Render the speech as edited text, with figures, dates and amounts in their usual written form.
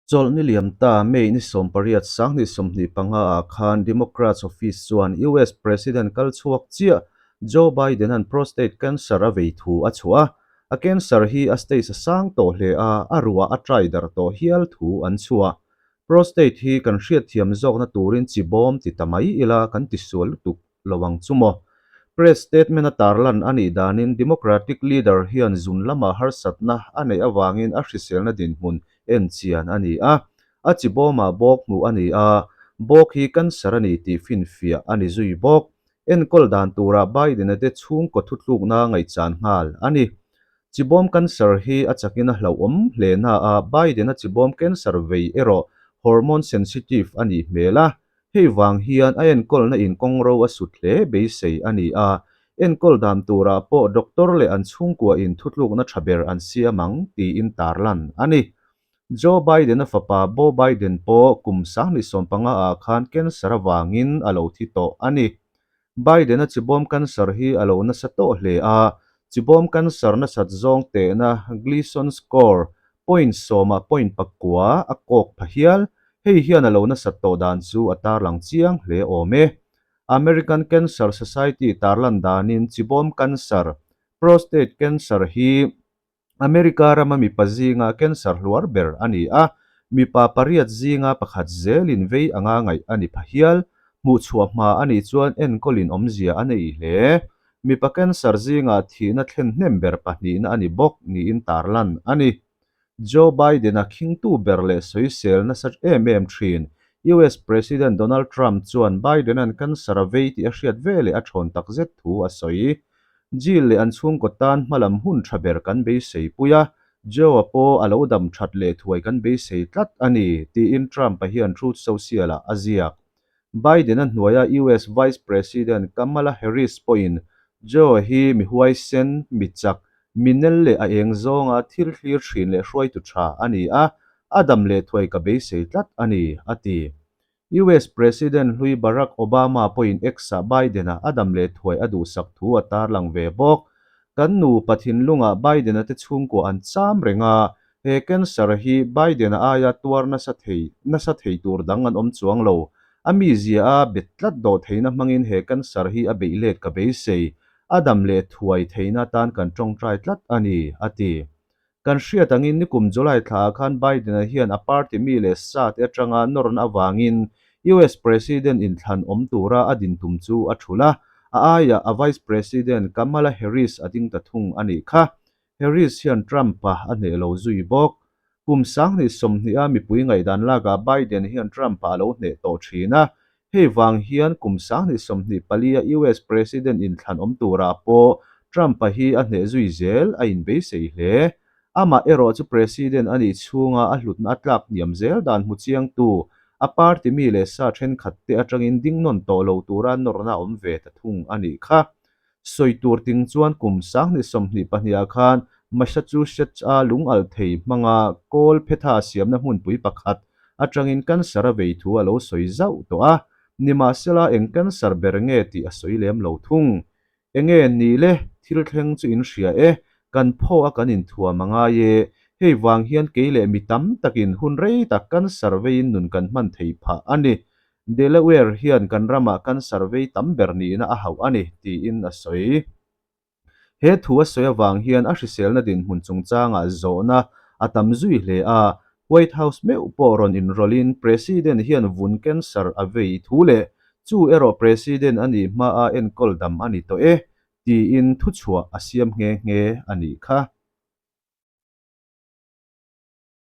Chawlhni liam ta May ni 18 2025 ah khan Democrats office chuan US President kal chhuak chiah Joe Biden-a'n prostate cancer a vei thu a chhuah a, a cancer hi a stage a sang tawh hle a, a ruah a trai darh tawh hial thu an chhuah. Prostate hi kan hriatthiam zawkna turin chi bawm ti ta mai ila kan tisual lutuk lo ang chu maw? Press statement a tarlan a nih danin Democratic leader hian zun lama harsatna a neih avangin a hriselna dinhmun en chian a ni a, a chi bawmah bawk hmuh a ni a, bawk hi cancer a ni tih finfiah a ni zui bawk. Enkawl dan turah Biden-a te chhungkaw thutlukna ngaihchan nghal a ni. Chibawm cancer hi a chakin a hlauhawm hle na a, Biden-a chibawm cancer vei erawh hormone sensitive a nih hmel a, hei vang hian a enkawlna in kawngro a sut hle beisei a ni a, enkawl dan turah pawh doctor leh an chhungkua in thutlukna tha ber an siam ang tiin tarlan a ni. Joe Biden-a fapa Beau Biden pawh kum 2015 ah khan cancer avangin a lo thi tawh a ni. Biden-a chibawm cancer hi a lo nasa tawh hle a, chibawm cancer nasat zawng tehna Gleason score point sawmah point pakua a kawk pha hial. Hei hian a lo nasat tawh dan chu a tarlang chiang hle awm e. American Cancer Society tarlan danin chibawm cancer, prostate cancer, hi America rama mipa zinga cancer hluar ber a ni a, mipa pariat zinga pakhat zelin vei anga ngaih a ni pha hial. Hmuhchhuah hma a nih chuan enkawlin awmzia a nei hle. Mipa cancer zingah thihna thlen hnem ber pahnihna a ni bawk niin tarlan a ni. Joe Biden-a khingtu ber leh sawisel nasa em em thin US President Donald Trump chuan Biden-a'n cancer a vei tih a hriat veleh a thawn takzet thu a sawi. Jill leh an chhungkaw tan hmalam hun tha ber kan beisei pui a, Joe-a pawh a lo dam that leh thuai kan beisei tlat a ni, tiin Trump-a hian Truth Social-ah a ziak. Biden-a hnuaia US Vice President Kamala Harris pawhin Joe-a hi mi huaisen, mi chak, mi nel leh a eng zawnga thil thlir thin leh hruaitu tha a ni a, a dam leh thuai ka beisei tlat a ni, a ti. US President hlui Barack Obama pawhin X-ah Biden-a a dam leh thuai a duhsak thu a tarlang ve bawk. Kan nupa thinlungah Biden-a te chhungkua an cham reng a, he cancer hi Biden-a aia tuar nasa thei nasa thei tur dang an awm chuang lo. A mizia a bet tlat dawh theihna hmangin he cancer hi a beih let ka beisei. A dam leh thuai theihna atan kan tawngtai tlat a ni, a ti. Kan hriat angin nikum July thlaah khan Biden-a hian a party mi leh sa te atanga nawrna avangin US President inthlan awm tura a din tum chu a thulh a, a aiah a Vice President Kamala Harris a ding ta thung a nih kha. Harris hian Trump-a a hneh lo zui bawk. Kum 2020 a mipui ngaihdan lakah Biden hian Trump-a a lo hneh tawh thin a, Hei vang hian kum 2024 a US President inthlan awm turah pawh Trump-a hi a hneh zui zel a inbeisei hle. Amah erawh chu President a nih chhunga a hlutna a tlak hniam zel dan hmu chiangtu a party mi leh sa thenkhat te atangin ding nawn tawh lo tura nawrna a awm ve ta thung a nih kha. Sawi tur ting chuan kum 2022 ah khan Massachusetts-a lungalh thei hmanga kawl phetha siamna hmunpui pakhat atangin cancer a vei thu a lo sawi zauh tawh a, nimahsela eng cancer ber nge tih a sawi lem lo thung. Enge ni le, thil thleng chu in hria e, kan phaw a kan inthuam a ngai e, hei vang hian kei leh mi tam takin hun rei tak cancer veiin nun kan hman thei phah a ni. Delaware hian kan ramah cancer vei tam ber nihna a hauh a ni, tiin a sawi. He thu a sawi avang hian a hriselna dinhmun chungchangah zawhna a tam zui hle a, White House meuh pawh rawn inrawlhin President hian vun cancer a vei thu leh chu erawh President a nih hmaa enkawl dam a ni tawh e, tiin thuchhuah a siam nghe nghe a nih kha.